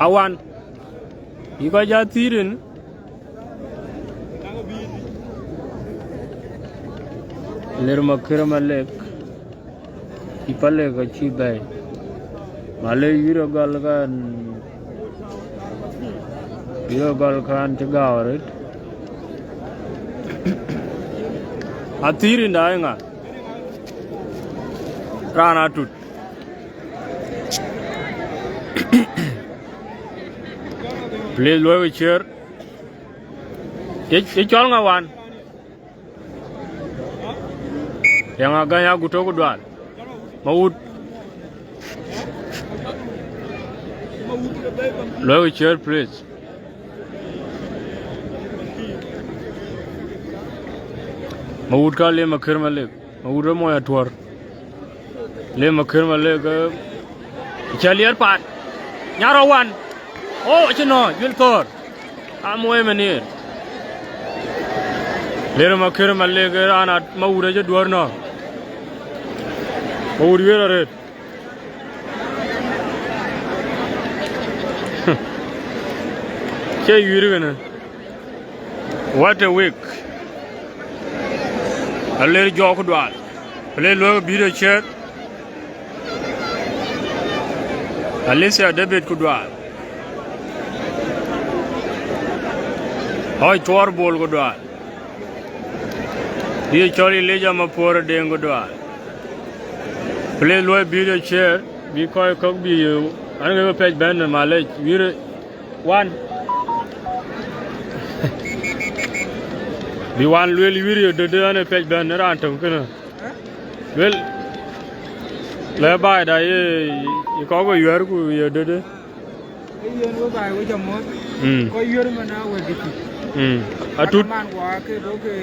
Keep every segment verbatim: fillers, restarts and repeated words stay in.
Awan, yï kɔc jɔ thïïr rin, Ler Makër Malek, cï Palek acï bɛ̈ɛ̈i. Malek, wïïr ë gɔl kan, wïïr ë gɔl kan cï gääu arëët. Athïïr rin daai ŋa? Raan atut. Please, luɔi we share. Ye, ye cɔl ŋa wan? Yang agany aguto ku dual. Mawut. Luɔi we share, please. Mawut ka Ler Makër Malek. Mawut ë mony atuɔ̈r. Ler Makër Malek, eh, cä liɛr paat. Nyarɔ wan. Oh, acï nɔ̈, juël thɔ̈ɔ̈r. Amuɔi manir. Ler Makër Malek, eh, raan at Mawut acï duɔ̈r nɔ̈. Mawut wiëër arëët. Cï wiëër kënë. What a week. Aler Jɔk ku dual. Play luɔi video share. Alicia David ku dual. Ɣɔc Tuɔɔr Bol ku dual. Dië cɔl Elijah Mapuɔ̈r Deŋ ku dual. Play luɔi video share. Bï kɔc kɔ̈k bï, an, ke piac bɛ̈n në malec. Wiëër wan. Bï wan lueel wiëër ye dödë, an, ë piac bɛ̈n në raan töŋ kënë. Lueel, lɛ baai da ye, ye kɔ̈k bï yuɛ̈r ku ye dödë. Ee yen we baai we jɔ mɔ̈ɔ̈th. Mm. Kɔc yuɛ̈r man aa wek dït. Mm. Atut. Aka man ku ake bɔ̈ ke,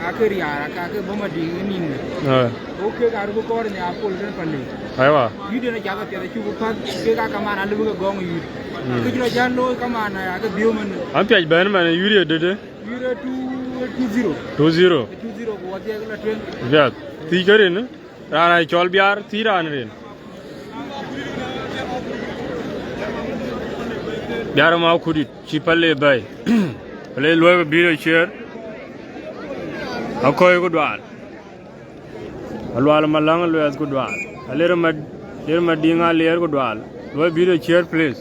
ake riaar, aka ke bɔ̈ Madiŋ ë nïn. Ah. Go kek aa röt bï kɔɔr nhiaar pol tën Palek. Aiwa. Yït en acath apiɛth acuk bï päth, kek aa kaman alëu bï ke gɔ̈ɔ̈ŋ yït. Mm. Kë cï rɔt jäl looi kaman aa ke biöö man. An piac bɛ̈n man yït ye dödë. Yït ë two, two zero. Two zero. Two zero ku wɔ dhiɛl la tueŋ. Piath. Thiëc ke rin, raan aa cɔl Biaar, thiëc raan rin. Biaar Makudit, cï Palek bɛ̈ɛ̈i. Palek luɔi ke bï rɔt ciëër. Akɔ̈i ku dual. Alual Maläŋ Luɛth ku dual. Alir Ma, Lir Madiŋ Aliɛɛr ku dual. Luɔi bï rɔt ciëër, please.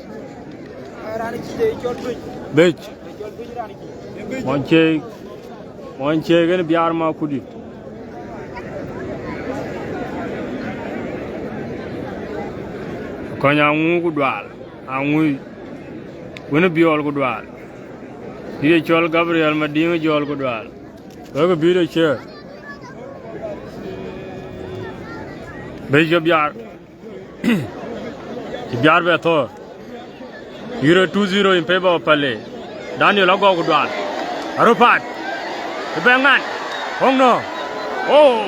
Bec. Mony Ciëëk, Mony Ciëëk en Biaar Makudit. Kɔny Aŋu ku dual, Aŋui. Wën Biɔɔl ku dual. Ye cɔl Gabriel Madiŋ Jɔɔl ku dual. Wek bï de ciëër. Bec ke Biaar. Cï Biaar bɛ thɔ̈ɔ̈r. Euro two zero in favor of Pale. Daniel Agɔk ku dual. Aropat. Ë bɛ ŋan. Hoŋ nɔ. Oh.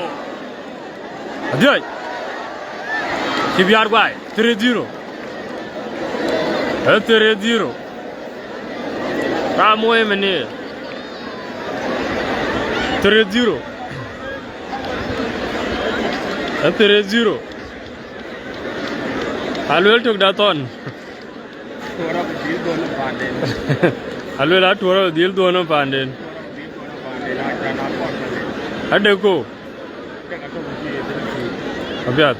Adhiɔc. Cï Biaar guai. Three zero. Ë three zero. Ram woi mini. Three zero. Ë three zero. Aluel tök da thɔn. Aluel atuɔɔr dhil dhuɔn panden. Adeko. Apiath.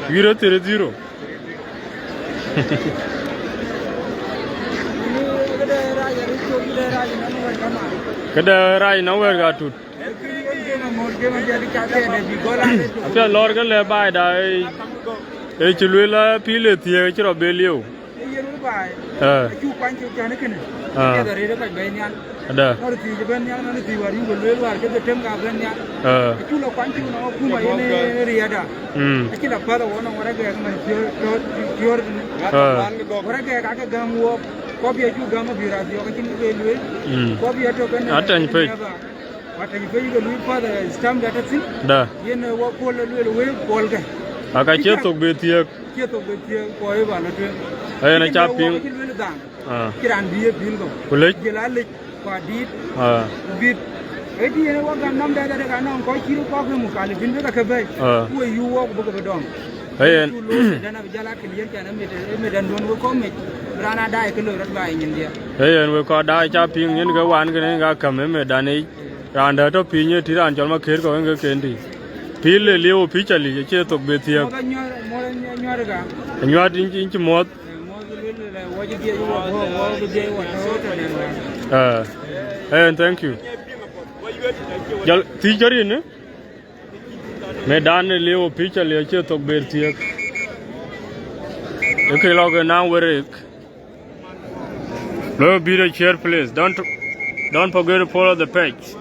Wiro three zero. Këdë rac nɔm wɛ̈ɛ̈r ka tut. Apiɛth lɔɔr ke lɛ baai da, ee, ee cï lueel la pïïr le thiëëk cï rɔ be lieu. Ee. Ada. Ee. Mm. Ee. Mm. Atany pec. Da. Aka cie thok be thiëëk. Cie thok be thiëëk, kɔc ë ba lɔ tueŋ. Ayen aca piŋ. Aa. Cï raan bï ye pïl kɔ̈u. Ku lec. Jël a lec, ku adït. Aa. Ku bït. Ë tï yen ë wɔ gam nɔm dɛ̈t adek anɔŋ kɔc cït kɔ̈k ë mukhalifin bï ke ke bɛ̈ɛ̈i. Aa. Ku we yuu wɔ ku bï ke bï dɔm. Ayen. Dɛn abï jal akël yen kan amit, amit dɛn duön we kɔm mic, raan aa daai kë loi rɔt ba ye nyin dhiëëth. Ayen, we kɔc daai ca piŋ yen ke wan kënë ka käm amit dɛn yic. Raan dɛ̈ tɔ̈ piny ë tït raan cɔl Makër kɔ̈k yen ke ken tï. Pïïr le lieu officially, acie thok bï thiëëk. Muɔ̈th anyuɔɔr, muɔ̈th anyuɔɔr ka. Anyuɔɔr yïn, yïn cï muɔ̈th. Muɔ̈th lël, lël, wɔ cï dhiëc, wɔ, wɔ, wɔ cï dhiëc, wɔ tɔ̈ tɔ̈ nɛn wään. Ah. Ayen, thank you. Jɔl thiëc kë rin, eh? Mit dɛn ë lieu officially, acie thok bï thiëëk. Ë kë lɔ ke naŋ wërëk. Lɔ video share, please. Don't, don't forget to follow the page.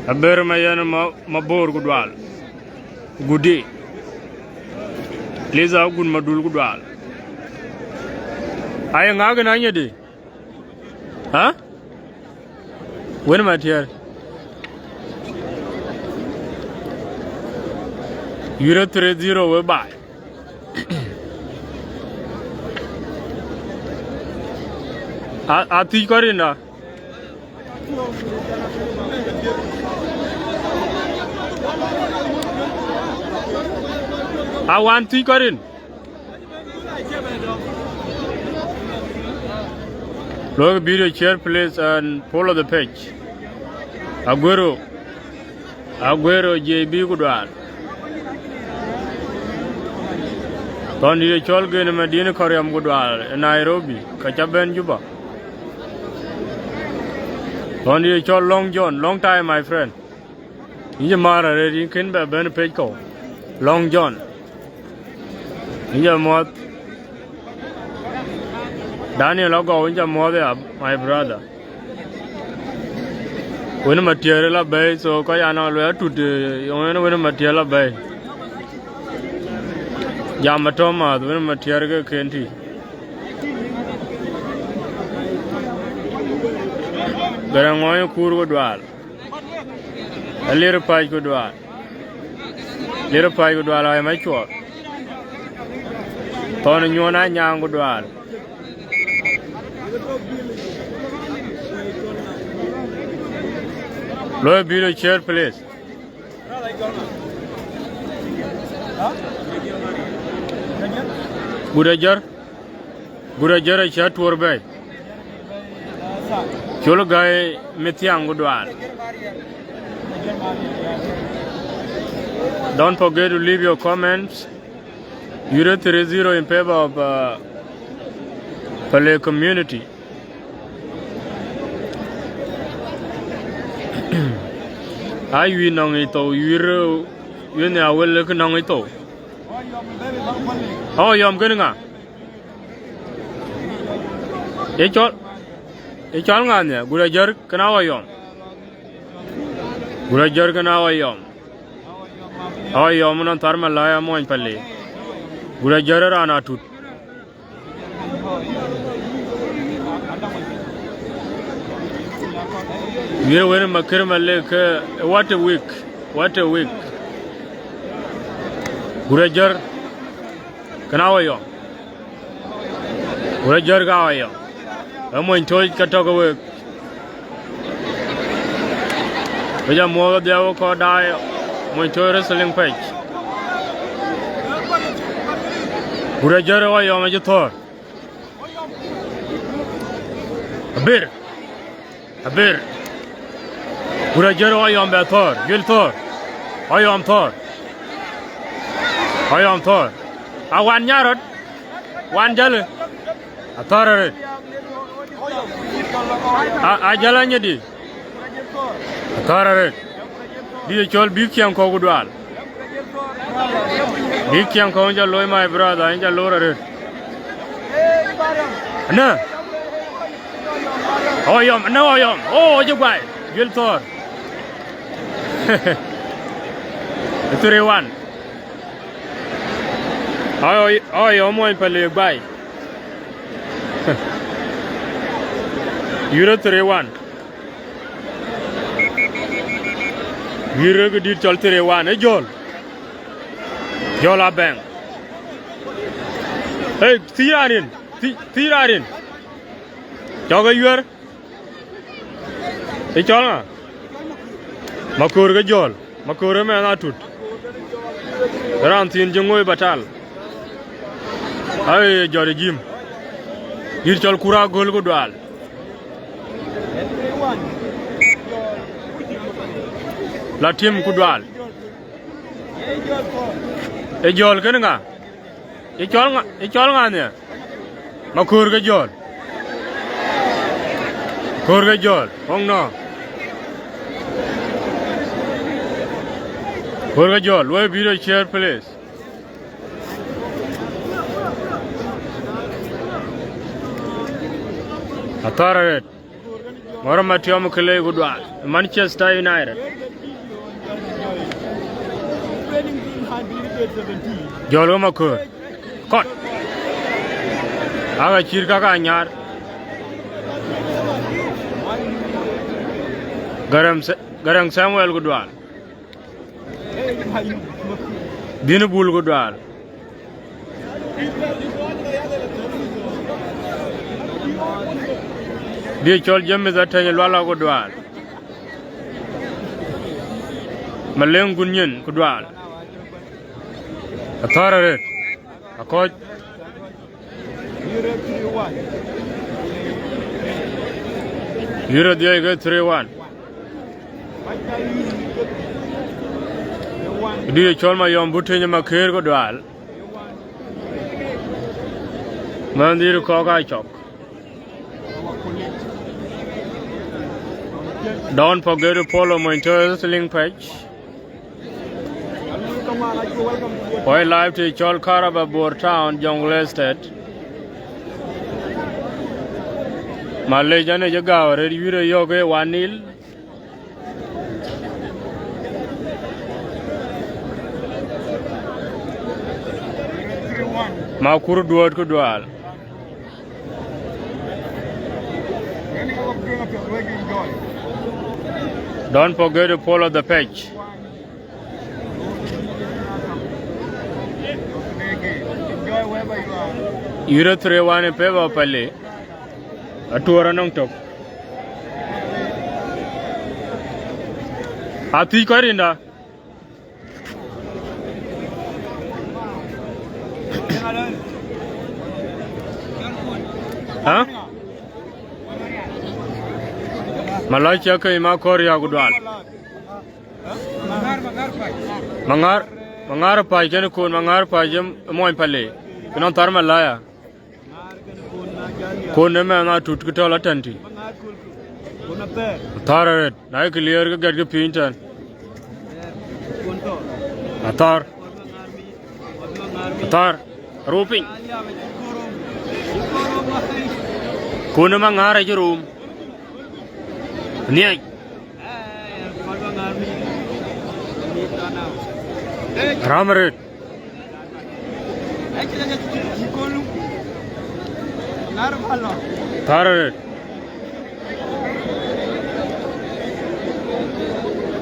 Aber ma yen ma, ma bor ku dual. Gudi. Liza gun ma dul ku dual. Aye ŋa kën anyedi? Ha? Wën Matiɛr. Euro three zero we baai. A, a thiëc kɔc rin da. A wan thiëc kɔc rin. Lok video share, please, and follow the page. Aguero, Aguero J B ku dual. Thɔn dït cɔl gen Madina Kɔriam ku dual ë Nairobi, ka ca bɛn Juba. Thɔn dït cɔl Long John, long time, my friend. Yïn cï määr arëët, yïn kën bɛ bɛ̈n page kɔ̈u. Long John. Yïn cä muɔ̈th. Daniel Agɔu, yïn cä muɔ̈th ya, my brother. Wën Matiɛr la bɛ̈i, so kɔc anɔŋ luɛɛl atut, eh, yɔŋ en Wën Matiɛr la bɛ̈i. Jam ë Thomas, Wën Matiɛr ke ken tï. Gɛrɛ ŋɔɔny kuur ku dual. Alir pac ku dual. Lir pac ku dual, ai macuɔɔr. Thɔn nyuɔn anyaŋ ku dual. Loi video share, please. Gut ajär. Gut ajär acä tuɔɔr bɛ̈ɛ̈i. Col gäi mithiaŋ ku dual. Don't forget to leave your comments. Euro three zero in favor of, uh, Pale community. Ai, wi̱i̱ nɔŋ ë thou, wi̱i̱ rëëu, wi̱i̱ nhiaar wël ë kë nɔŋ ë thou. Ɣɔ̈k yɔm kënë ŋa? Ë cɔl, ë cɔl ŋa nhial? Gut ajär kënë aɣɔ̈k yɔm. Gut ajär kënë aɣɔ̈k yɔm. Aɣɔ̈k yɔm nɔn thar malaya muɔny Pale. Gut ajär raan atut. Wiɛ̈r Wën Makër Malek, eh, what a week, what a week. Gut ajär, kënë aɣɔ̈k yɔm. Gut ajär ka aɣɔ̈k yɔm. Ë mony tooc ka tɔ̈ ke week. Wek jam muɔ̈ɔ̈th dhiau kɔc daai, mony tooc wrestling page. Gut ajär ɣɔ̈k yɔm acï thɔ̈ɔ̈r. Aber. Aber. Gut ajär ɣɔ̈k yɔm bɛ thɔ̈ɔ̈r, juël thɔ̈ɔ̈r. Ɣɔ̈k yɔm thɔ̈ɔ̈r. Ɣɔ̈k yɔm thɔ̈ɔ̈r. A wan nyarɔt. Wan jälë. Athɔ̈ɔ̈r arëët. A, a jäl anyïdi. Athɔ̈ɔ̈r arëët. Dït cɔl bïk ciɛŋ kɔ̈u ku dual. Bïk ciɛŋ kɔ̈u, yïn ca looi, my brother, yïn ca loor arëët. Në. Ɣɔ̈k yɔm, në ɣɔ̈k yɔm. Oh, acï guai. Juël thɔ̈ɔ̈r. Three one. Ɣɔ̈k, ɣɔ̈k yɔm muɔny Pale guai. Euro three one. Euro kë dït cɔl three one. Ë jɔl. Jɔl abɛ̈ŋ. Hey, thiëc raan rin. Thiëc, thiëc raan rin. Cɔk ë yuɛ̈r. Ë cɔl ŋa? Maköör ke Jɔl, Maköör ë mɛnh Atut. Raan thiin cï ŋoi batal. Aye jɔt ë jim. Dït cɔl Kur Agöl ku dual. La tim ku dual. Ë Jɔl kënë ŋa? Ë cɔl ŋa, ë cɔl ŋa nhial? Maköör ke Jɔl. Köör ke Jɔl, ɣɔ̈ŋ nɔ. Köör ke Jɔl, luɔi video share, please. Athär arëët. Ŋɔ̈r Matiɔm Kelei ku dual, Manchester United. Jɔl ke Maköör. Kɔt. Aka cït kaka anyar. Garang Sa-, Garang Samuel ku dual. Dhïn Bul ku dual. Dië cɔl James Ateny Luala ku dual. Maleŋ Gun Nyin ku dual. Athär arëët. Akɔc. Yïr adhiɛc ke three one. Dië cɔl Mayɔm Buteny Makeer ku dual. Mɛn dhil kɔ̈k aa cɔk. Don't forget to follow my Wrestling page. Kɔc live të cɔl Karaba Bor Town, Jonglei State. Malec, an ë cï gääu arëët, yïr ë yök ë one nil. Makur Duɔ̈t ku dual. Don't forget to follow the page. Yïr ë three one in favor of Pale. Atuɔɔr anɔŋ tök. Athic kɔc rinda. Hä? Malɔc cä ke Makɔr ya ku dual. Maŋar, Maŋar pac kɛn kun, Maŋar pac ë muɔny Pale. Kë nɔŋ thar Malaya. Kun ë mɛn Atut kë tɔ̈ la tɛ̈n tï. Thar arëët, na ye clear ke gɛtkï piny tɛ̈n. Athar. Athar. Ruu piny. Kun ë Maŋar acï rum. Nhiɛc. Ram arëët. Thar arëët.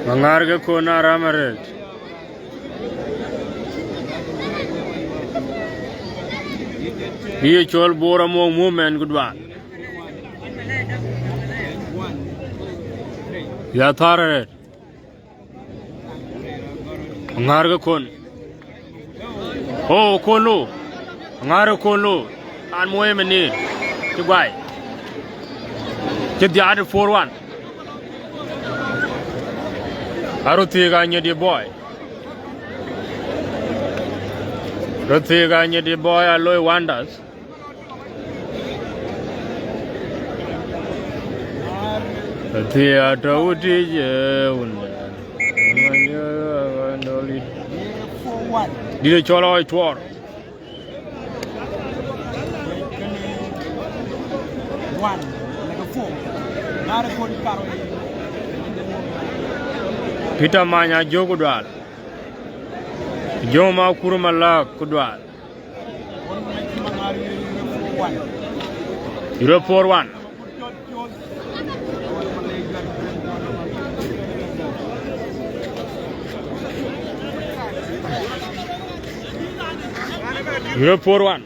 Maŋar ke kun a ram arëët. Bï ye cɔl Bor Amuɔ̈k movement ku dual. Ya thar arëët. Ŋäär ke kon. Oh, kon lo. Ŋäär ke kon lo. An muɔ̈c ëmënë. Cï guai. Cï dhiaat ë four one. Aröt thiëëk anyit ye boy. Röt thiëëk anyit ye boy a loi wonders. Athii atɔ̈ wutic, ee, wun. Dït ë cɔl ɣɔc tuɔɔr. Peter Many Ajök ku dual. Jɔŋ Makur Malak ku dual. Zero four one. Zero four one.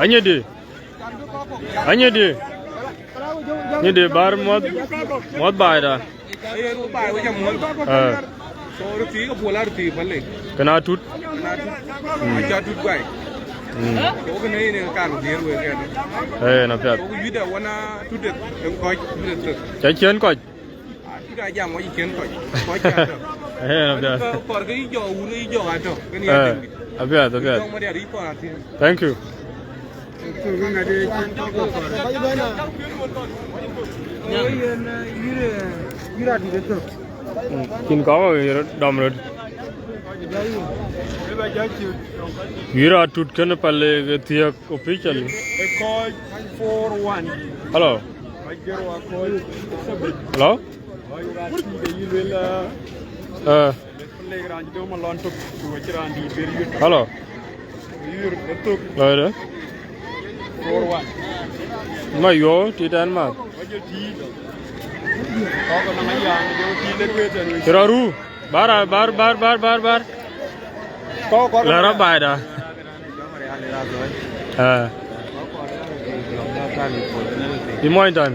Anyidi. Anyidi. Anyidi, bär muɔ̈th, muɔ̈th baai da. Ee, baai wek ca muɔ̈th. Eh. So, röt thiëëk apuɔl, a röt thiëëk päl lek. Kën a tut. Kën a tut. Mm. Aca tut guai. Mm. So, kën ee yen ë kar ku dhiëër wek kën. Eh, na piath. So, ku yuida wan a tut de, en kɔc, tut de thök. Ca ciën kɔc. Ah, tut a jam wɔ ciën kɔc. Kɔc ca tök. Eh, na piath. Kɔc kɔ̈r ke yï jɔ wun, yï jɔ atök. Kën ya tëŋ. Eh, apiath, apiath. Jɔ ma dia ri kɔn athiëŋ. Thank you. Mm, cïn kɔ̈k ë dɔm röt. Yïr atut kënë pale ke thiëk officially. Hello. Hello. Eh. Hello. Lɔɔrë. Ma yuɔ tit ɛn math. Cï rɔ ru. Bar, bar, bar, bar, bar, bar. Lɛ rɔ baai da. Eh. Ë mɔny tän.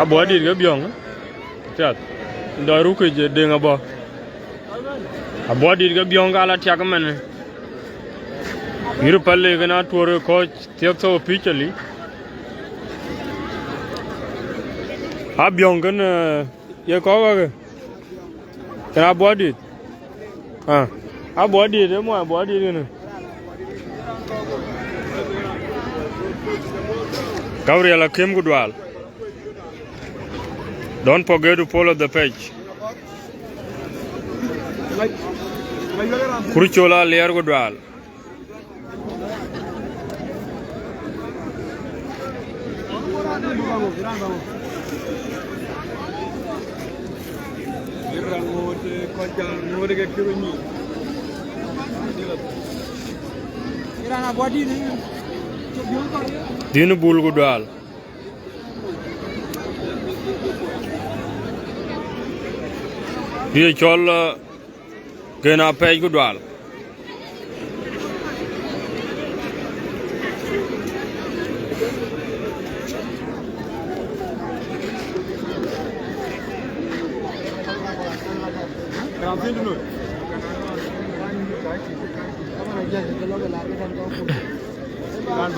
Abuɔdït ke biɔŋ. Piath. Dɔc ruk ke deŋ abɔ. Abuɔdït ke biɔŋ ka la tiak ëmɛn. Yïr päl lek kën atuɔ̈r kɔc thiëk thou officially. Abiɔŋ kën, eh, ye kɔ̈k wake. Kën abuɔdït. Ah. Abuɔdït, ë muɔny abuɔdït kënë. Gabriel Akim Kudual. Don't forget to follow the page. Kur Col Aliɛr Kudual. Dïn Bul Kudual. Dië cɔl, eh, Kën apɛɛc Kudual.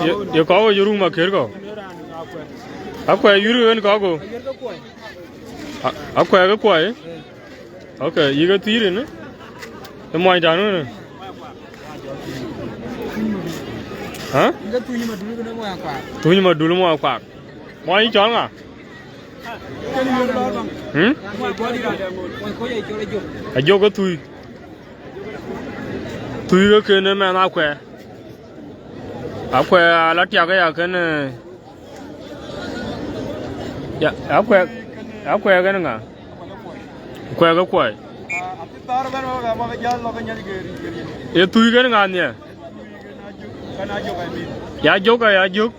Ye, ye kɔ̈u wec rum akër kɔ̈u. Akuɛ̈ɛ̈ yurkï ɣën kɔ̈u. A, akuɛ̈ɛ̈ ke kuɔi. Ok, yïk ë thiir ënë. Ë muɔny tän ënë. Hä? Thuny Madul muɔny akuak. Muɔny cɔl ŋa? Hmm? Ajök ë Thuy. Thuy ke kën ë mɛnh akuɛ̈ɛ̈. Akuɛ̈ɛ̈ ala tiak aya kën, eh, ya, akuɛ̈ɛ̈, akuɛ̈ɛ̈ kën ŋa? Kuɛ̈ɛ̈ ke kuɔi. Ee Thuy kën ŋa nhiɛ? Ya jök, ya jök.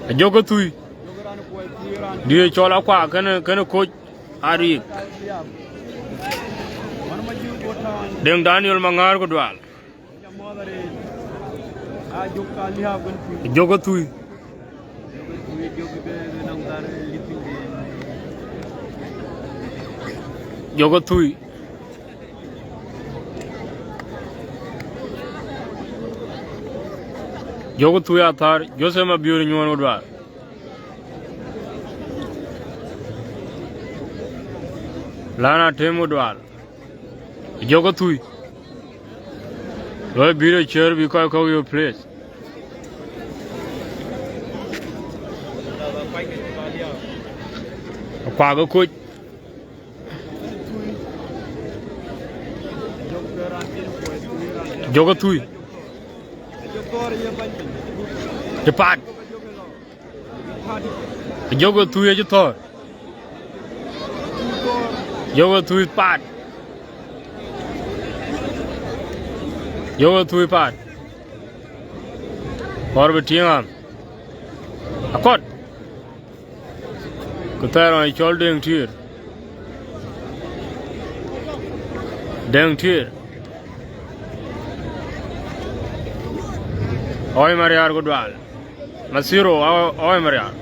Ajök ke Thuy. Dië cɔl akuak kën, kën koc arik. Deŋ Daniel Maŋäär Kudual. Jök ë Thuy. Jök ë Thuy. Jök ë Thuy athär, Joseph Mabiör Nyuɔɔn Kudual. Lana Tem Kudual. Jök ë Thuy. Loi bï rɔt cïïr bï kɔc kɔ̈k yök, please. Akuak ë koc. Jök ë Thuy. Cï paat. Jök ë Thuy acï thɔ̈ɔ̈r. Jök ë Thuy paat. Jök ë Thuy paat. Kɔɔr bï tïŋ ɣam. Akɔt. Ku thɛɛr ɣɔn cɔl Deŋ Tiëër. Deŋ Tiëër. Ɣɔɔc Mariaar ku dual. Mathiro, Ɣɔɔc Mariaar.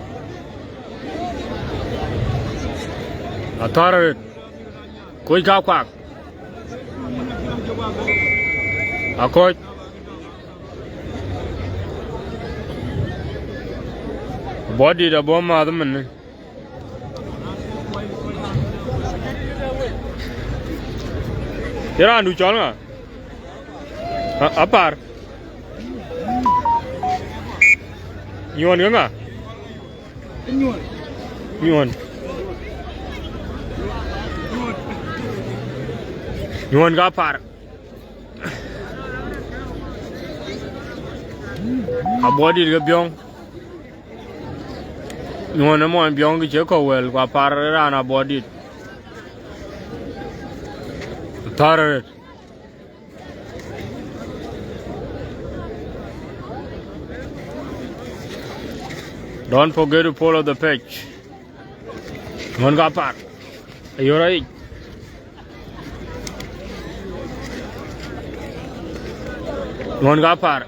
Athär arëët. Koc ka kuak. Akɔc. Bɔ̈ dït abɔ̈ mäth ëmënë. Ye raandu cɔl ŋa? A-, Apar. Nyuɔn ke ŋa? Nyuɔn. Nyuɔn ka Apar. Abɔ̈ dït ke Biɔ̈ŋ. Nyuɔn ë mɔny Biɔ̈ŋ kë cie kɔ̈u wɛl, ku Apar ë raan Abɔ̈ dït. Thär arëët. Don't forget to follow the page. Nyuɔn ka Apar. Ayöör ayic. Nyuɔn ka Apar.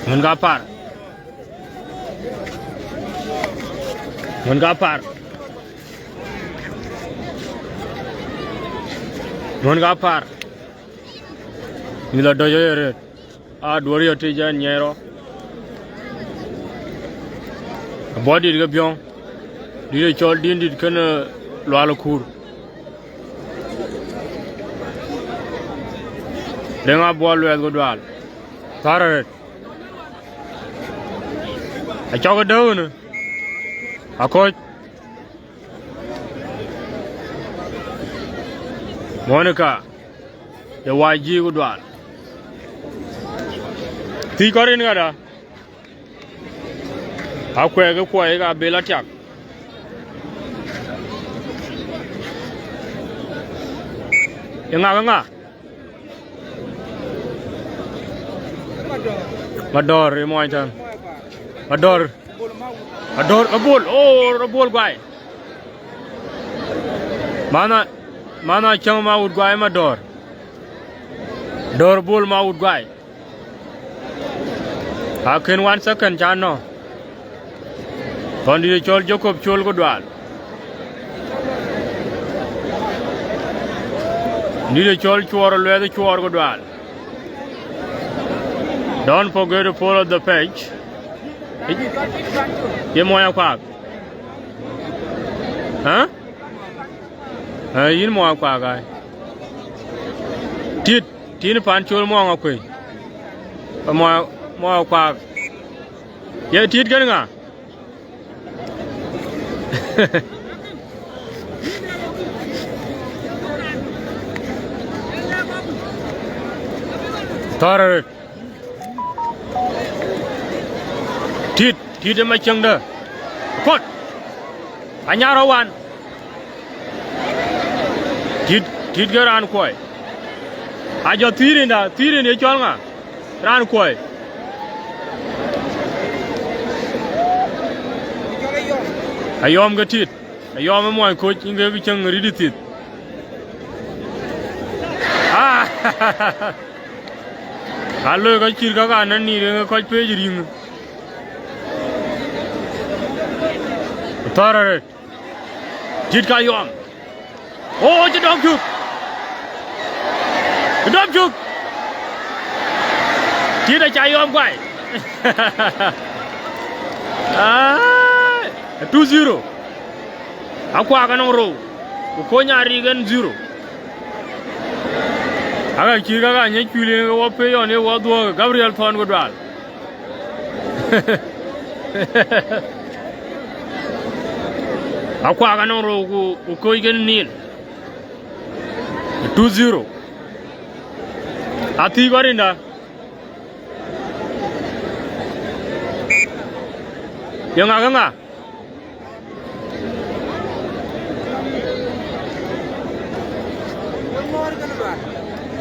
Nyuɔn ka Apar. Nyuɔn ka Apar. Nyuɔn ka Apar. Mïth adɔ̈c ë ye rëët. Aa duɔ̈r yɔ̈t tic ɛn nyɛɛr rɔ. Abɔ̈ dït ke Biɔ̈ŋ. Dït ë cɔl Dïn dït kënë Lual Kuur. Deŋ Abɔ̈ luɛth ku dual. Thär arëët. Acɔk ë dëu ënë. Akɔc. Monica. Ye wac jïï ku dual. Thiëc kɔ̈r rin ŋada. Akuɛɛk ë kuɔɔi ka bil atiak. Ye ŋa ke ŋa? Madɔ̈ɔ̈r ë mɔny tɛ̈n. Madɔ̈ɔ̈r. Madɔ̈ɔ̈r, Abol. Oh, Abol guai. Mana, mana cäŋ ma wut guai Madɔ̈ɔ̈r. Dɔ̈ɔ̈r Bol ma wut guai. Akën one second ca nɔ̈k. Thɔn dït ë cɔl Jacob Col ku dual. Dït ë cɔl Cuɔɔr Luɛth Cuɔɔr ku dual. Don't forget to follow the page. Ye mɔny Akuak. Hä? Ë, yïn mɔny Akuak ai. Tit, tit pan col mɔny Akuei. Mɔny, mɔny Akuak. Ye tit kën ŋa? Thɔ̈r arëët. Tit, tit ë macieŋdä. Kɔt. Anyar rɔ wan. Tit, tit ke raan kuɔi. Ajɔ thiirinda, thiirin ye cɔl ŋa? Raan kuɔi. Ayɔm ke tit. Ayɔm ë muɔny Koc, yïn ke cieŋ rït ë thith. Ah! Aloi ka cït ka ka nän nïïr ë kɔc pec rïŋ. Thɔ̈r arëët. Tit ka yɔm. Oo, cï dɔm cuk. Cï dɔm cuk. Tit aca yɔm guai. Ah, two zero. Akuak anɔŋ rou. Ku Kony Arik en zero. Aka cït ka ka nyɛ cuil yen ke wɔ pei ɣɔn ye wɔ dhuɔɔk Gabriel Thɔn ku dual. Akuak anɔŋ rou ku, ku Koc kën nil. Two zero. Athii kɔrinda. Ye ŋa ke ŋa?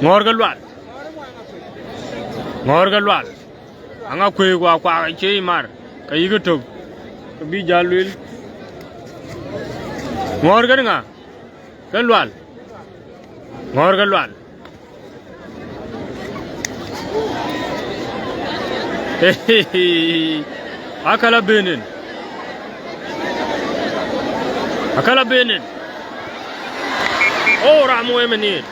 Ŋɔ̈ɔ̈r ke lual. Ŋɔ̈ɔ̈r ke lual. Aŋakuei ku Akuak acie yic mar, ke yïk ë tök, ke bï jäl lueel. Ŋɔ̈ɔ̈r kën ŋa? Kën Lual. Ŋɔ̈ɔ̈r kën Lual. Akala benen. Akala benen. Oh, ram wë menit.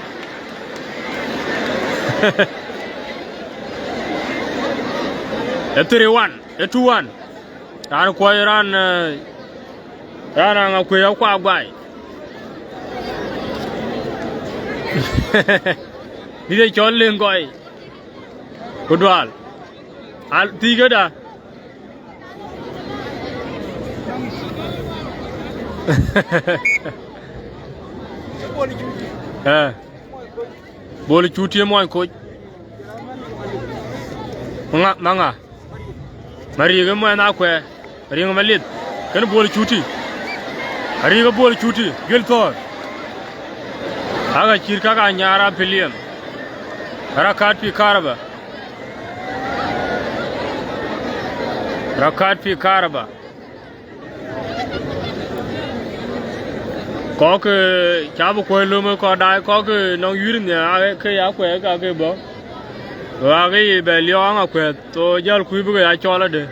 E three one, e two one. Raan kuɔc raan, eh, raan Aŋakuei Akuak guai. Dït e cɔl leŋ gɔi. Ku Dual. Al, thiikëda. Eh. Bol Cuti ë muɔny koc. Maŋa, maŋa. Mariik ë muɛnh akuɛɛr. Mariik Malith. Kën Bol Cuti. Mariik ë Bol Cuti. Juël thɔ̈ɔ̈r. Aka cït kaka nyar apiliëm. Rakat pi karaba. Rakat pi karaba. Kɔc, eh, cä bï kuɔ̈c löm ë kɔc daai, kɔc, eh, nɔŋ yuïr nhiaar, ke ya kuɛɛk ka ke bɔ̈. Wa ke ye bɛ liɔɔk Aŋakuei, tho jäl kuc bï ke ya cɔl adë.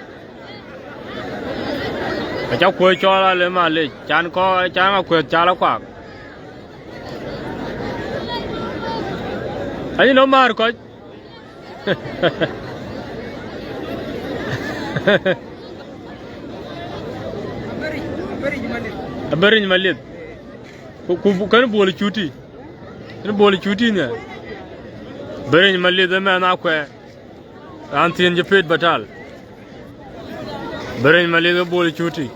Acä kuɔ̈c cɔl alë malec, can kɔc, can Aŋakuei cal akuak. Anyi nɔm määr kɔc. Aberic Malith. Ku, ku, kën Bol Cuti. Kën Bol Cuti nhial. Aberic Malith ë mɛnh akuɛɛr. Raan thiin cï pet batal. Aberic Malith ke Bol Cuti.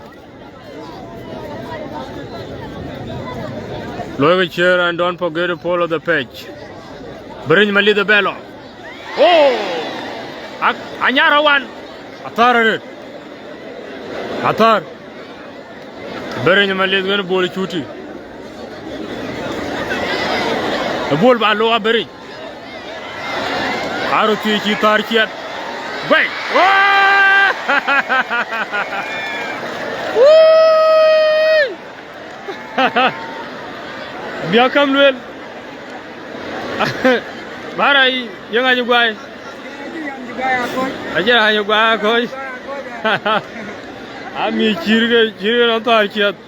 Loikë share and don't forget to follow the page. Aberic Malith ë bɛ lɔ. Oh! Ak-, anyar awan. Athär arëët. Athär. Aberic Malith kën Bol Cuti. Ë Bol ba lɔ Aberic. Aröt thiëëc cï thäär ciɛth. Guɛc! Woi! Bï akam lueel. Bara yï, yï ŋa cï guai? Acïn raan cï guai aköc. Ami cïrkë, cïrkë nɔn thäär ciɛth.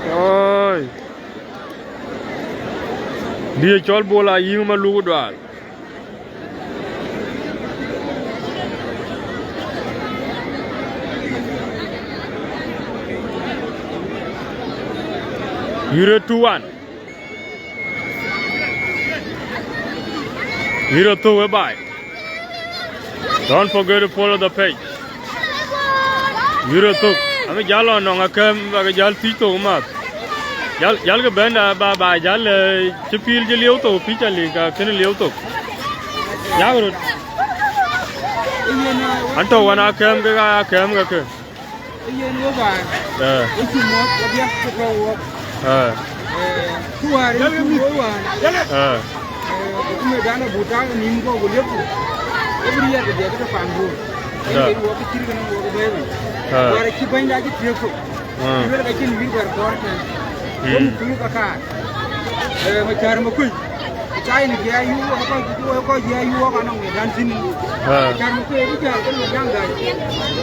Oi. Dië cɔl Bol Ayïŋ Maluk Dual. Yïr ë two one. Yïr ë thou ë baai. Don't forget to follow the page. Yïr ë thou. Ami jäl lɔ nɔŋ akɛm, bak jäl thiëc thou math. Jäl, jäl ke bɛ̈n da ba, ba jäl, eh, cï pïïr cï lieu thou, pïïr ca lik, ka kënë lieu thou. Yak röt. An tɔ̈u wan akɛm ke ka akɛm ke ke. Yen wo ba. Eh. Wo cï mɔ̈th, wo biäk ke tɔ̈u wok. Eh. Eh, ku wäär ë cï wo wäär. Eh. Eh, ku me dan abut tak nïm kɔ̈k ku liep ku. Wo bï riɛt ke jɛ ke tɔ̈ pan bur. Da. Yen wo ke cït kënë wo ke bɛ̈ɛ̈i. Eh. Wäär acï bɛ̈nyda cï thiëëk thok. Ah. Luel ka cïn wïc wäär kɔɔr tɛ̈n. Mm. Wo muk thulu ka kaar. Eh, Macär Makuëc. Cai ni bia yu wok kɔc, wok kɔc bia yu wok anɔŋ me dan thïn. Ah. Macär Makuëc bï jäl kën me dan gäi.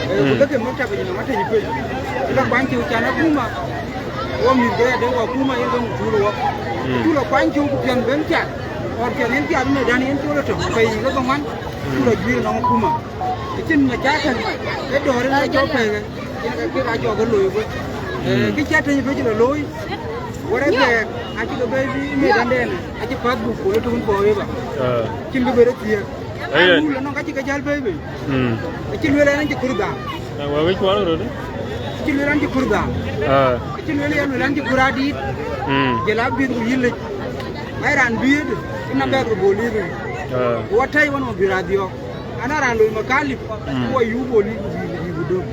Eh, ku deke maktab yic nɔm ateny kuec. Ku la kuany cïu can akuma. Wo mïth ke ya dek wakuma yen dɔŋ tul wok. Mm. Tul akuany cïu ku piɛn ben piath. Ɣɔn piɛn yen piath me dan yen col etök. Pɛi ke dhoŋuan. Tul ajuir nɔŋ akuma. Acïn macakal. E dɔ̈ɔ̈r yen acɔk pɛ̈ɛ̈kë. Yen ka kek acɔk ke looi bë. Eh, kë cä teny pec la looi. Wërë bɛɛk, acï ke bɛ̈ɛ̈i bï mëëdändɛn, acï päth buk ku lɔ tukun puɔ̈u ëbä. Ah. Cïn bï bërë thiëëk. Ayen. An, wul anɔŋ ka cï ke jäl bɛ̈ɛ̈i bei. Mm. Acï lueel ɛn, an cï kur dham. Ah, wek cuɔl röt. Acï lueel an cï kur dham. Ah. Acï lueel ya lueel an cï kur adït. Mm. Jël abïth ku yïl lec. Ai raan bïïëdë, ënɔŋ bɛ̈ɛ̈k röt bol yïth. Ah. Ku wa tɛ̈i wan ɔ bï raan dhiɔ̈ɔ̈k. Ana raan loi makalip, mm, ku wa yuu bol yïth ku bï, ku bï ku döŋ.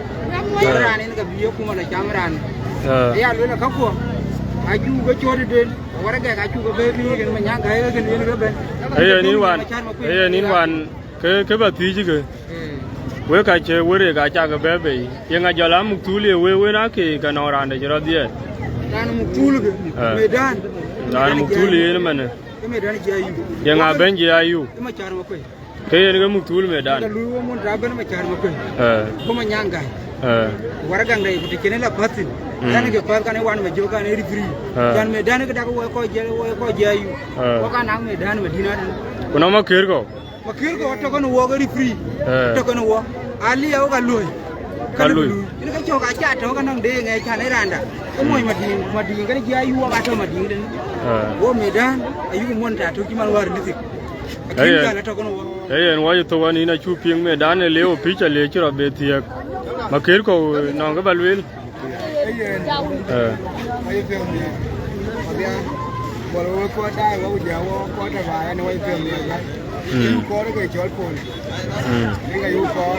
Ah. Raan en ka bï ye kuma la cam raan. Ah. Aya lueel ka kuɔ, a juu ke cɔɔt den. Waragak acuk ke bɛ̈ɛ̈i bï yen Manyaŋ Gäi ke kën yen ke bɛ̈n. Ee yen yïn wan, ee yen yïn wan, ke, ke bä thiëëc ke. Wek ka cï wërëk acak ke bɛ̈ɛ̈i bei. Yeŋa jɔl a muk thul ye wek wen ake ke nɔŋ raan de cï rɔt dhiɛɛt. Raan muk thul ke, eh, medan. Raan muk thul yen ëmënë. Ke medan jiɛc ayuk. Yeŋa bɛ̈ny jiɛc ayuk. Ë Macär Makuei. Ke yen ke muk thul medan. Ka luui wo mun ta ben Macär Makuei. Eh. Ku Manyaŋ Gäi. Eh. Waragak dai ku të cïn la path thïn. Mm. Yan ke path kan wan ma jok kan ri free. Eh. Yan medan ke dak wo ko je, wo ko je ayu. Eh. Wo kan nang medan Madina. Ku nɔŋ Makër kɔ̈u. Makër kɔ̈u to kan wo ke ri free. Eh. To kan wo. Ali ya wo ka luui. Ka luui. Ina ka cok aca to kan nang de nge chan randa. Ko moy Mading, Mading kan je ayu wo ka to Mading den. Eh. Wo medan ayu mun ta to ki man war ni. Akin jal atɔ̈ kɔn wɔ. Ee yen wɔ ye thok wan yïn acuk piŋ medan ë lëu pic alë cï rɔt be thiëëk. Makër kɔ̈u nɔŋ kë bä lueel. Ee yen. Eh. Wɔ ye piŋ miɛt. Wɔ bia. Wɔ wɔ kɔɔr daai wɔ ku jɛ wɔ kɔɔr tɔ baai ɛn wɔ ye piŋ miɛt bä. Mm. Yïn kɔɔr ke cɔl pol. Mm. Yïn ka yïn kɔɔr.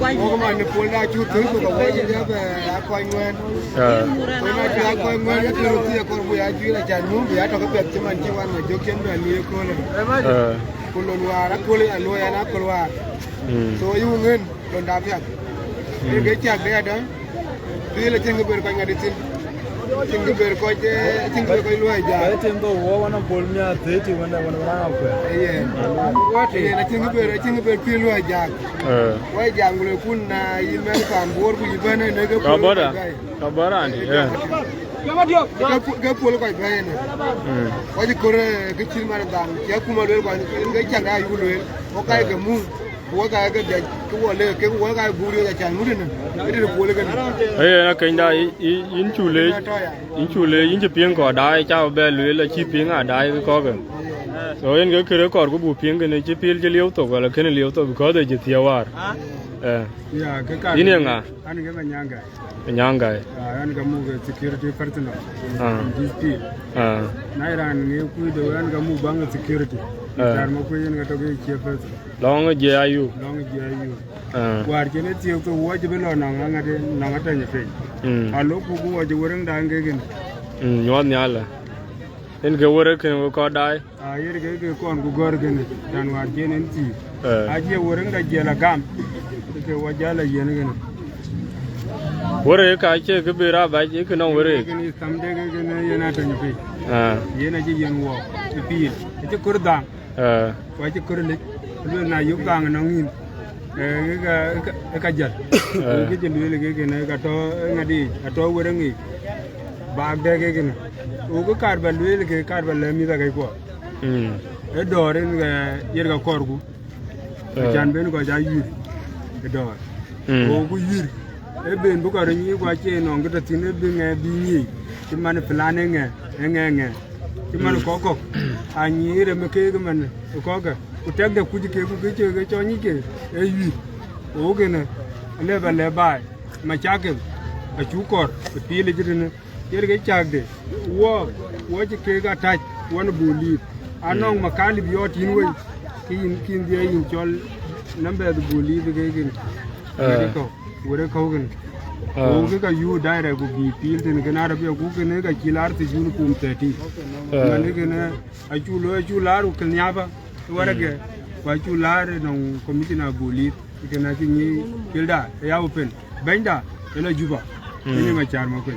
Wɔ kë man ni pol da cuk thöl ku ka wɔ ye jɛ bɛ a kɔc ŋuɛ̈ɛ̈n. Eh. Ku na cï a kɔc ŋuɛ̈ɛ̈n ke kë röt thiëëk kɔɔr bu ya juiir acan mum bï a tɔ ke piɛth cï man cï wan ma jök cen bɛ lueel köölë. Eh. Ku lon wäär aköl ë luɔi ɛn aköl wäär. Mm. So, yï ku ŋën lon da piath. Mm. Yen ke cak de adäŋ. Piël acïn kë ber kɔc ŋäth thïn. Acïn kë ber kɔc, eh, acïn kë ber kɔc luɔi jak. Ba tim do wo wana bol mi a theti wana, wana, wana akwe. Yen. Yen acïn kë ber, acïn kë ber piël luɔi jak. Eh. Wai jak ngule kun na yïn mɛn paan Bor ku yï bɛ̈n ë ne ke Ka puɔl bɔda. Kɔc bɛ̈i. Ka bɔda andi, eh. Ke pu-, ke puɔl kɔc bɛ̈i ënë. Mm. Kɔc kor, eh, ke cït man dham, cï akuma lueel kɔc, ke cak da yuk lueel. Wok ka ke mum, ku wok ka ke dɛc, ke wok le, ke wok ka guur yɔc acan ŋut ënë. Ke tëde puɔl kënë. Ee, na keny da, yï, yï, yïn cu leec, yïn cu leec, yïn cï piŋ kɔɔr da, ca bɛ lueel, acï piŋ a da, ke kɔ̈kë. So, yen ke kërë kɔɔr ku buk piŋ kënë, cï piël cï lieu thok, wala kënë lieu thok, because ë cï thiëëu waar. Eh. Ya, ke ka yïn ye ŋa? An ke Manyaŋ Gäi. Manyaŋ Gäi. Ah, an ka muk security personnel. Ah. In this field. Ah. Na ye raan ŋic kuc de an ka muk baŋ security. Ah. Tar ma kuc yen ka tɔ ke cie person. Lɔŋ jiɛc ayuk. Lɔŋ jiɛc ayuk. Ah. Wäär cïn ë thiëëk thok wɔ cï bï lɔ nɔŋ aŋäde nɔŋ atɛny piny. Mm. Alo ku ku wɔ cï wërëŋ daŋ ke kën. Mm, nyuɔɔth nhial. Yen ke wërë kën we kɔɔr daai. Ah, yen ke, ke kɔn ku gɔ̈r kënë, dan wäär cïn en thïïr. Eh. Acie wërëŋ da jiɛl agam, ke wɔ jäl a yen kënë. Wërë ka cie kë bï rap bac, ë kë nɔŋ wërë. Kënë thamde ke kënë yen atɔny piny. Ah. Yen acï yen wɔ, ë piil, acï kör dhaŋ. Eh. Ku acï kör lec, lueel na yök dhaŋ nɔŋ yïn. Eh, ke ka, ke ka, ke ka jäl. Eh. Ke cï lueel ke kënë, ka tɔ ŋadic, atɔ wërëŋ yic. Baak dɛ ke kënë. Wok kë kaar bä lueel ke kaar bä lɛ̈k mïth akɛckuɔ. Mm. Ë dɔ̈ɔ̈r en, eh, yen ka kɔɔrku. Eh. Acan ben kɔc aa yuir ë dɔ̈ɔ̈r. Mm. Wok ku yuir. Ë ben bï kɔc röt nyiic ku acie nɔŋ kë tɔ thïn ë bï ŋɛ bï nyiic. Cï man plan ë ŋɛ, ë ŋɛ ŋɛ. Cï man kɔ̈k kɔ̈k. Anyiic rem ë keek man ë kɔ̈kë. Ku tɛ̈kde kuc keek ku kë cï ke cɔl nyic ke ë yuir. Wok kënë. Alë bä lɛ̈k baai. Macakil acuk kɔɔr ë piil ë cï tënë. Yen ke cäkde, wɔ, wɔ cï keek atac, wän Boliith. Anɔŋ makalip yɔɔt yïn wei, ke yïn, ke yïn dhiɛɛi yïn cɔl nambɛth Boliith ke kën. Eh. Wërë kɔ̈u, wërë kɔ̈u kën. Ah. Ku ke ka yuu direct ku bï piil tën kën arabia ku kën ka cï laar thïc uniform thirteen. Eh. Man kën acu looi, acu laar ku kën nhiapa, waragɛ, ku acu laar nɔŋ commissioner Boliith, kën acï nyi piilda, ë ya open. Bɛ̈nyda, ë la Juba. Mm. Yen ë Macär Makuei.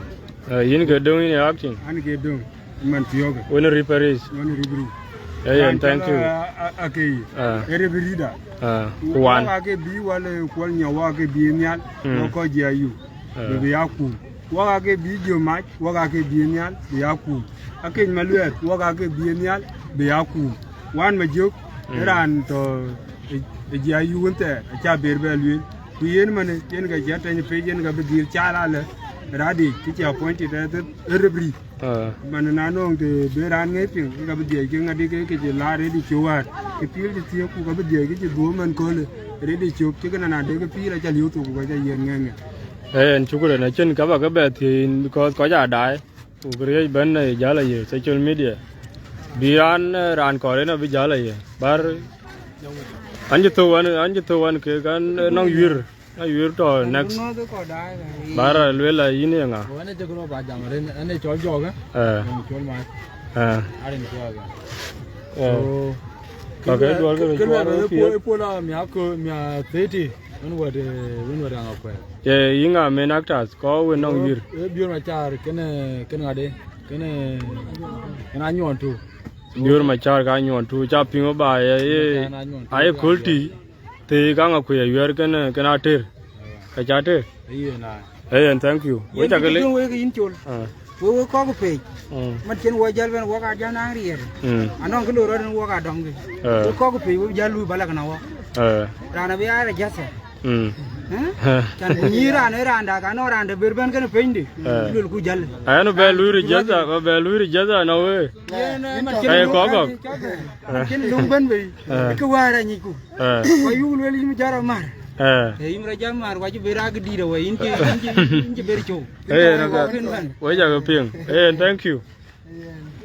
Eh, yïn ke döŋ yïn ë acting? An ke döŋ, man thiɔ̈kë. Wën ë rip Paris. Wën ë rip Paris. Eh, yen, thank you. A, a, a ke yï. Ah. Ë rip Rida. Ah, ku wan. Wok ake bï wal, eh, kuɔl nyɔ, wok ake bï nhial, mm, wok kɔc jiɛc ayuk. Ah. Bï, bï ya kum. Wok ake bï jö mac, wok ake bï nhial, bï ya kum. Akec Maluɛɛth, wok ake bï nhial, bï ya kum. Wan ma jök, mm, ë raan tɔ ë, ë jiɛc ayuk wën thɛɛr, acä ber bɛ lueel. Ku yen man, yen ka cï atɛny pec, yen ka bï dhil cal alë, radic, kë cï appointed ë, ë rip Rida. Ah. Man na nɔŋ të bï raan ŋɛc piŋ, ke ka bï dhiɛc ke ŋadï ke, ke cï laar rëëc cök wäär. Ke piil cï thiëëk, ku ka bï dhiɛc ke cï dhuöör man köölë, rëëc cök, cï kënë na de ke piil acä liu thok, ku ka cä yiɛ̈n ŋɛŋ ŋɛŋ. Yen, shukran, acïn ka bä ke bɛ thiëëc yïn, because kɔc aa daai. Ku këriëëc bɛ̈n ë jäl aye social media. Bï raan, eh, raan kɔɔr en abï jäl aye. Bär, an cï thou an, an cï thou an kek an, eh, nɔŋ yuir, na yuir tɔ next. Bär a luel a yïn ye ŋa? Wan ë cï kërɔ ba jam rin, an ë cɔl jɔɔk, eh? Eh. An cɔl mac. Ah. Arin kɔ̈k. Eh. So, okay, duɔl ke kë luɛl rɔt rɔt puɔl, puɔl a mia kö, mia thirty, wën wɛ̈t, eh, wën wɛ̈t Aŋakuei. Ye, yïn ŋa main actors, kɔc wën nɔŋ Biöör, Biöör Macar, kënë, kënë ŋadë, kënë, kënë Anyuɔɔn Tu. Biöör Macar ka Anyuɔɔn Tu, ca piŋ ba, ye, ye, Anyuɔɔn Tu, aye kööl tï. Thii ka Aŋakuei Ayuɛɛr kënë, kënë Ater. Ka ca Ater? Yen, thank you. Wek ca ke lec. Wek yïn col. Ah. Wek, wek kɔ̈k pec. Mm. Man cïn wɔ jäl bɛ̈n, wɔk aa jäl naŋ riɛɛr. Mm. Anɔŋ kë loi rɔt, wɔk aa dɔm kë. Eh. Wek kɔ̈k pec, wek jäl luui balak na wɔ. Eh. Raan abï aa register. Mm. Eh? Eh. Can ku nyïïr raan, ë raan da, ka nɔŋ raan de ber bɛ̈n kënë piny de. Eh. Luel ku jäl. Ayɛn bɛ luui register, bɛ luui register na wek. Yen, eh, man cïn, eh, kɔ̈k kɔ̈k. Man cïn luŋ bɛ̈n bei. Eh. Kë wäär anyicku. Eh. Ku ayuk lueel yïn jɔt amär. Eh. Eh, yïn rɔt jɔt amär, ku acï ber agï dït awei, yïn cï, yïn cï, yïn cï ber cöu. Eh, na ka. Kën bɛ̈n. Wek ca ke piŋ. Eh, thank you.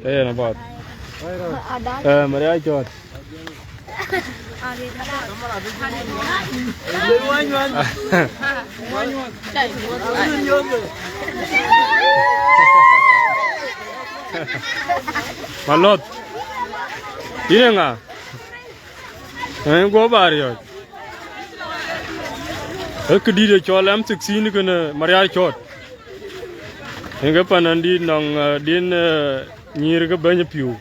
Eh, na bath. Eh, Maria Cɔɔt. Malɔth. Yïn ë ŋa? Ëë, guɔ bä riɔ̈c. Ee këdït ë cɔl M sixteen kënë Marial Cɔɔt. Yen ke pan dït nɔŋ, eh, din, eh, nyïïr ke bɛ̈ny piu.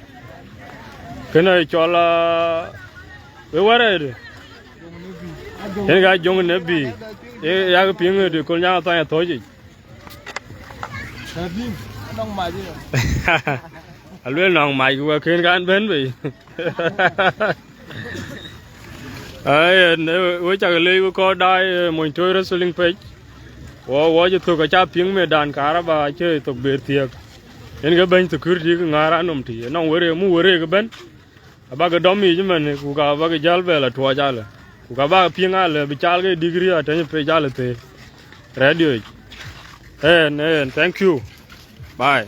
Kënë cɔl, ah, wek wärɛɛdë. Yen ka Joŋ Nebi. Ee, yak piŋ de Kolnyaŋ Athany Athɔ̈c yic. Aluel nɔŋ mac, ku wek kën kan bɛ̈n bei. Ayen, eh, we cak lec we kɔɔr daai, eh, Mony Toc Wrestling page. Wɔ, wɔ cï thök aca piŋ medan karaba acï thök ber thiëëk. Yen ke bɛ̈ny security ke ŋaar anɔm tï, nɔŋ wërë, mu wërë ke bɛ̈n. Abak dɔm yic ëmën, ku ka bak jäl bɛ la tuɔɔc alë. Ku ka bak piŋ alë, bï cal ke degree atɛ̈ny page alë thëë. Radio yic. Yen, yen, thank you. Bye.